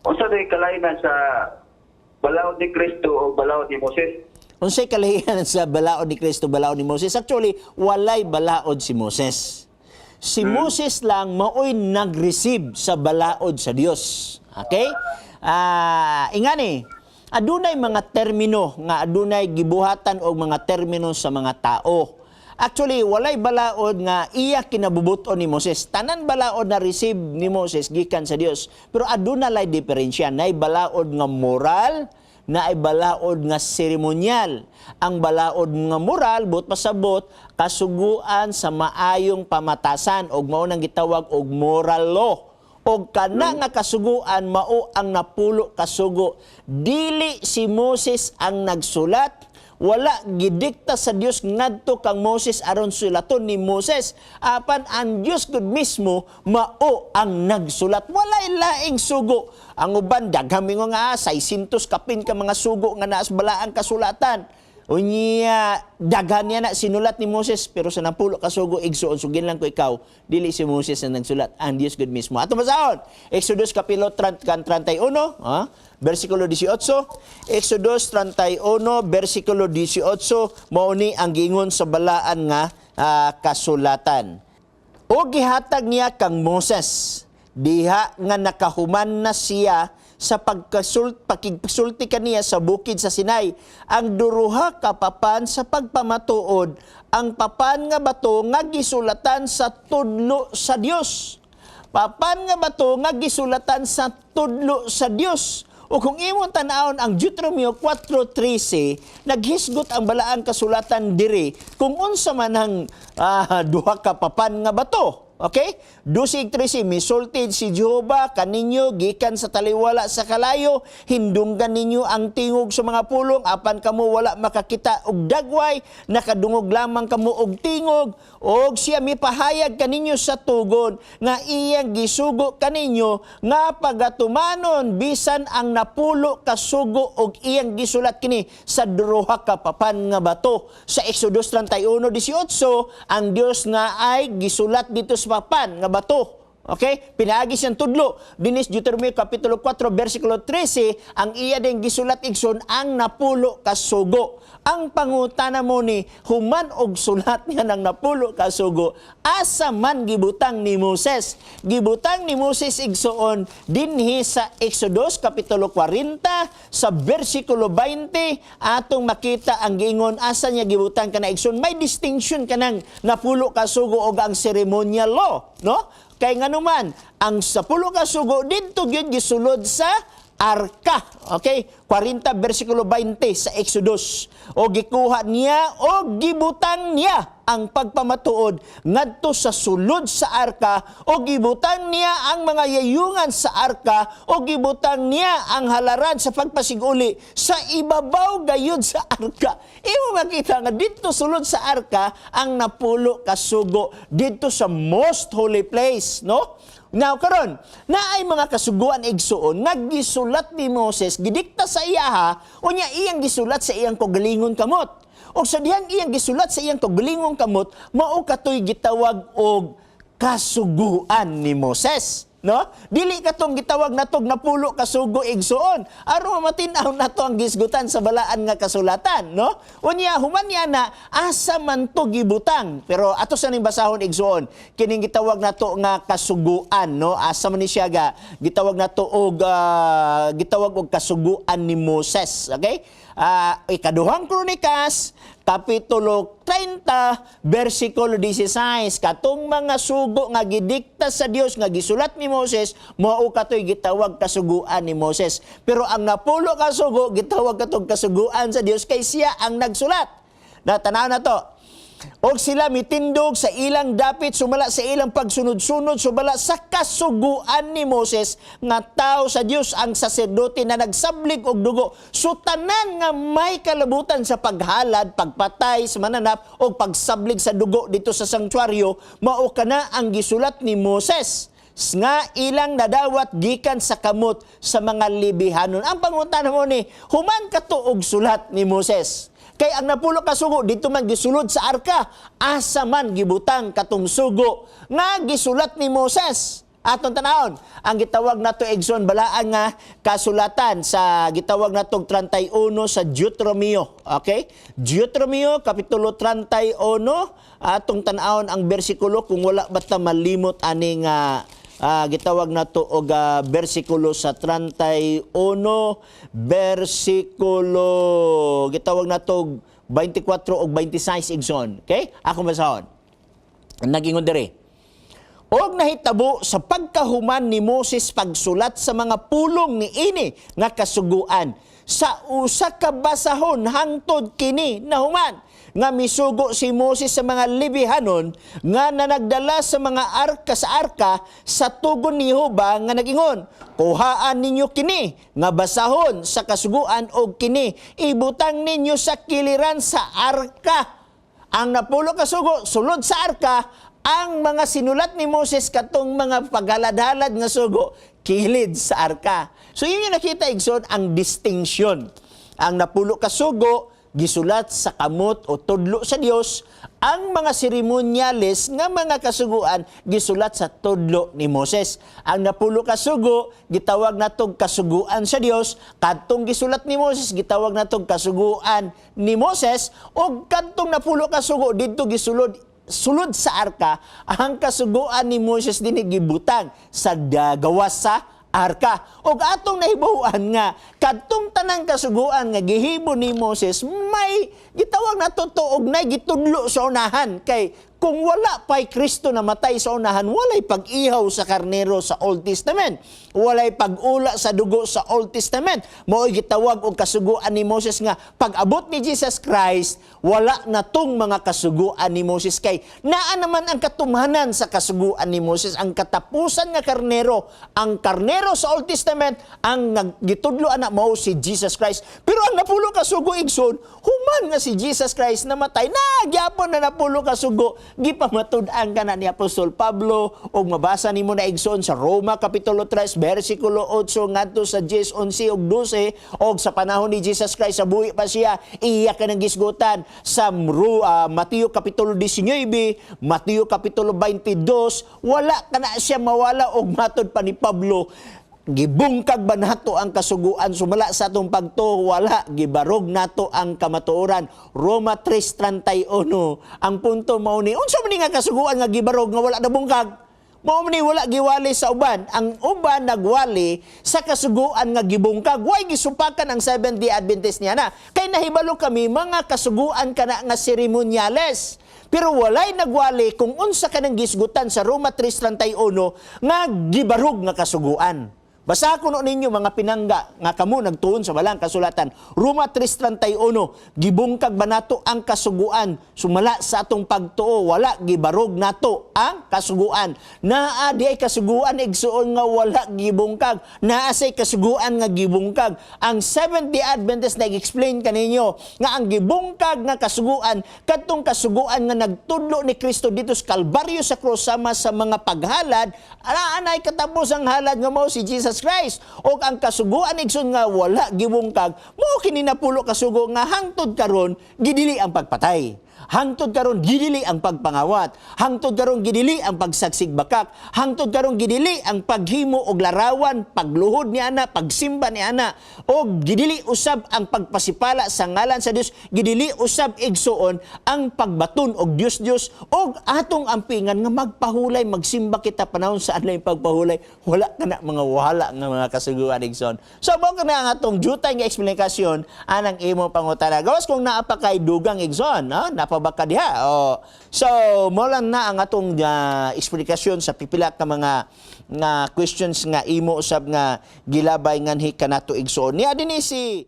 Unsa day kalainan sa balaod ni Kristo o balaod ni Moses? Unsay kalahian sa balaod ni Kristo, balaod ni Moses? Actually, walay balaod si Moses. Si Moses lang maoy nag-receive sa balaod sa Dios. Okay? Ingani, adunay mga termino nga adunay gibuhatan og mga termino sa mga tao. Actually, walay balaod nga iya kinabubuton ni Moses. Tanan balaod na receive ni Moses gikan sa Dios. Pero aduna lay diferensya. Nay balaod nga moral, na ay balaod nga seremonyal. Ang balaod nga moral, buot pasabot, kasuguan sa maayong pamatasan og mao nang gitawag og moral law. Og kana nga kasuguan mao ang napulo kasugo. Dili si Moses ang nagsulat, wala gidikta sa Dios ngadto kang Moses aron sulaton ni Moses. Apan ang Dios gud mismo mao ang nagsulat. Walay laing sugo. Ang uban daghang mingon nga 600 kapin ka mga sugo nga naa sa balaang kasulatan. Unya, daghan niya na sinulat ni Moses, pero sa napulo ka sugo, igsuon, sugin lang ko ikaw, dili si Moses ang nagsulat, ang Dios gud mismo. Ato basahon. Exodus kapitulo 31, versikulo 18. Exodus 31 versikulo 18, mao ni ang giingon sa balaan nga kasulatan. O gihatag niya kang Moses diha nga nakahuman na siya sa pakigsulti kaniya sa bukid sa Sinai ang duruha ka papan sa pagpamatuod, ang papan nga bato nga gisulatan sa tudlo sa Dios. Papan nga bato nga gisulatan sa tudlo sa Dios. O kung imong tan-awon ang Deuteronomio 4:13, naghisgot ang balaang kasulatan diri kung unsa man ang duha ka papan nga bato. Okay? 12:13, misulti si Jehova kaninyo gikan sa taliwala sa kalayo, hindunggan ninyo ang tingog sa mga pulong, apan kamo wala makakita og dagway, nakadungog lamang kamo og tingog, og siya mipahayag kaninyo sa tugon nga iyang gisugo kaninyo nga pagatumanon bisan ang napulo ka sugo og iyang gisulat kini sa duha ka papan nga bato. Sa Exodus 31:18, ang Dios nga ay gisulat dito sa papan nga bato. Okay? Pinaagi siyang tudlo. Dinis Deuteronomy Kapitulo 4, versikulo 13, ang iya din gisulat, igsoon, ang napulo ka sugo. Ang pangutana mo ni, human og sulat niya ng napulo ka sugo, asa man gibutang ni Moses? Gibutang ni Moses, igsoon, dinhi sa Exodus Kapitulo 40 sa versikulo 20, atong makita ang giingon asa niya gibutang kana, igsoon. May distinction kanang napulo ka sugo og ang ceremonial law, no? Kay nganuman, ang sapulo ka sugo didto gyud gisulod sa arka. Okay? 40 versikulo 20 sa Exodus. O gikuha niya o gibutang niya ang pagpamatuod ngadto sa sulod sa arka, o gibutang niya ang mga yayungan sa arka, o gibutang niya ang halaran sa pagpasiguli sa ibabaw gayud sa arka. Imo makita nga didto sulod sa arka ang napulo ka sugo, didto sa most holy place, no? Now karon, naay mga kasuguan, igsuon, nga gisulat ni Moses, gidikta sa iyaha, unya iyang gisulat sa iyang kaugalingon kamot. O sa dihang iyang gisulat sa iyang kaugalingong kamot, mao katoy gitawag og kasuguan ni Moses. No? Dili katong gitawag natog napulo ka sugo, igsuon. Aron matin-aw nato ang gisgutan sa balaan nga kasulatan, no? Unya human niya na asa man to gibutang. Pero ato sa ning basahon, igsuon, kining gitawag nato nga kasuguan, no? Asa man ni siya ga gitawag nato og gitawag og kasuguan ni Moses, okay? Ikaduhang Kronikas Kapitulo 30 versikulo 16, katong mga sugo nga gidikta sa Dios nga gisulat ni Moses, mao katoy gitawag kasuguan ni Moses. Pero ang napulo ka sugo, gitawag katong kasuguan sa Dios kay siya ang nagsulat. Na tanaw na to. Og sila mitindog sa ilang dapit sumala sa ilang pagsunod-sunod sumala sa kasuguan ni Moses nga tao sa Dios, ang saserdote na nagsablig og dugo. So tanan nga may kalabutan sa paghalad, pagpatay sa mananap o pagsablig sa dugo dito sa sanktuaryo, mao kana ang gisulat ni Moses nga ilang nadawat gikan sa kamot sa mga Lebihanon. Ang pangutana mo ni, human kato og sulat ni Moses, kay ang napulo ka sugo dito man gisulod sa arka, asa man gibutang katong sugo nga gisulat ni Moses? Atong tanawon ang gitawag nato, igsoon, balaan nga kasulatan sa gitawag natong 31 sa Deuteronomio. Okay? Deuteronomio kapitulo 31, atong tan-awon ang bersikulo kung wala ba ta malimot ani nga gitawag nato og bersikulo sa 31, bersikulo gitawag nato 24 og 26, igsoon. Okay? Ako basahon. Nagingon diri: "Og nahitabo sa pagkahuman ni Moses pagsulat sa mga pulong ni ini nga kasuguan sa usa ka basahon hangtod kini nahuman, nga misugo si Moses sa mga Lebihanon nga nanagdala sa mga arka sa arka sa tugon ni Jehova nga nagingon, 'Kuhaan ninyo kini nga basahon sa kasuguan og kini ibutang ninyo sa kiliran sa arka.'" Ang napulo ka sugo sulod sa arka, ang mga sinulat ni Moses katong mga paghalad-halad nga sugo kilid sa arka. So yun yung nakita, igsoon, ang distinction. Ang napulo ka sugo gisulat sa kamot o tudlo sa Dios, ang mga seremonyales nga mga kasuguan gisulat sa tudlo ni Moses. Ang napulo ka sugo gitawag natog kasuguan sa Dios, kadtong gisulat ni Moses gitawag natog kasuguan ni Moses, ug kadtong napulo ka sugo didto gisulod sulod sa arka, ang kasuguan ni Moses dinhi gibutang sa gawas sa arka. Ug atong nahibaw-an nga kadtong tanang kasuguan nga gihimo ni Moses may gitawag na totoo og nay gitudlo sa unahan, kay kung wala pa'y Kristo namatay sa unahan, walay pag-ihaw sa karnero sa Old Testament. Walay pag-ula sa dugo sa Old Testament. Mao'y gitawag og kasuguan ni Moses nga pag-abot ni Jesus Christ, wala na tong mga kasuguan ni Moses kay naa naman ang katumanan sa kasuguan ni Moses, ang katapusan nga karnero. Ang karnero sa Old Testament, ang gitudlo ana mao si Jesus Christ. Pero ang napulo ka sugo, igsoon, human nga si Jesus Christ namatay, na gyapon na napulo ka sugo, gipamatud-an kana ni Apostol Pablo ug mabasa nimo na, igsoon, sa Roma kapitulo 3 bersikulo 8 ngadto sa 10, 11 ug 12. Og sa panahon ni Jesus Christ sa buhi pa siya, iya kanang gisgutan sa Mateo kapitulo 19, Mateo kapitulo 22, wala kana siya mawala. Og matod pa ni Pablo, gibungkag ba nato ang kasuguan sumala sa atong pagtuo? Wala, gibarog nato ang kamatuoran. Roma 3:31. Ang punto mao ni, unsa man ni nga kasuguan nga gibarog nga wala nabungkag? Mao man ni wala giwali sa uban. Ang uban nagwali sa kasuguan nga gibungkag. Way gisupakan ang Seventh-day Adventist niya na kay nahibalo kami mga kasuguan kana nga seremonyales. Pero walay nagwali kung unsa kanang gisgutan sa Roma 3:31 nga gibarog nga kasuguan. Basa ko no ninyo, mga pinangga nga kamo nagtuon sa balang kasulatan. Roma 3:31, gibungkag ba nato ang kasuguan sumala sa atong pagtuo? Wala, gibarog nato ang kasuguan. Naa di ay kasuguan, igsuon, nga wala gibungkag. Naa say kasuguan nga gibungkag. Ang Seventh-day Adventist nag-explain kaninyo nga ang gibungkag nga kasuguan kadtong kasuguan nga nagtudlo ni Kristo dito sa Kalbaryo sa krus sama sa mga paghalad, ana anay katapos ang halad nga mao si Jesus Christ. O ang kasuguan, igsoon, nga wala gibungkag mao kini napulo kasugo nga hangtod karon gidili ang pagpatay. Hangtod karon gidili ang pagpangawat. Hangtod karon gidili ang pagsagsig bakak. Hangtod karon gidili ang paghimo og larawan, pagluhod ni ana, pagsimba ni ana. O gidili usab ang pagpasipala sa ngalan sa Dios, gidili usab, igsuon, ang pagbaton og Dios Dios og atong ampingan nga magpahulay, magsimba kita panahon sa adlaw pagpahulay. Wala kana mga wala nga mga kasuguan, igsoon. So mao kana ang atong jutay nga eksplikasyon anang imo pangutana. Gawas kung naa pa kay dugang, igsoon, no? Naa pa ba ka diha? Oh. So mo lang na ang atong eksplikasyon sa pipila ka mga nga questions nga imo usab nga gilabay nganhi kanato, igsoon. Niya dinhi si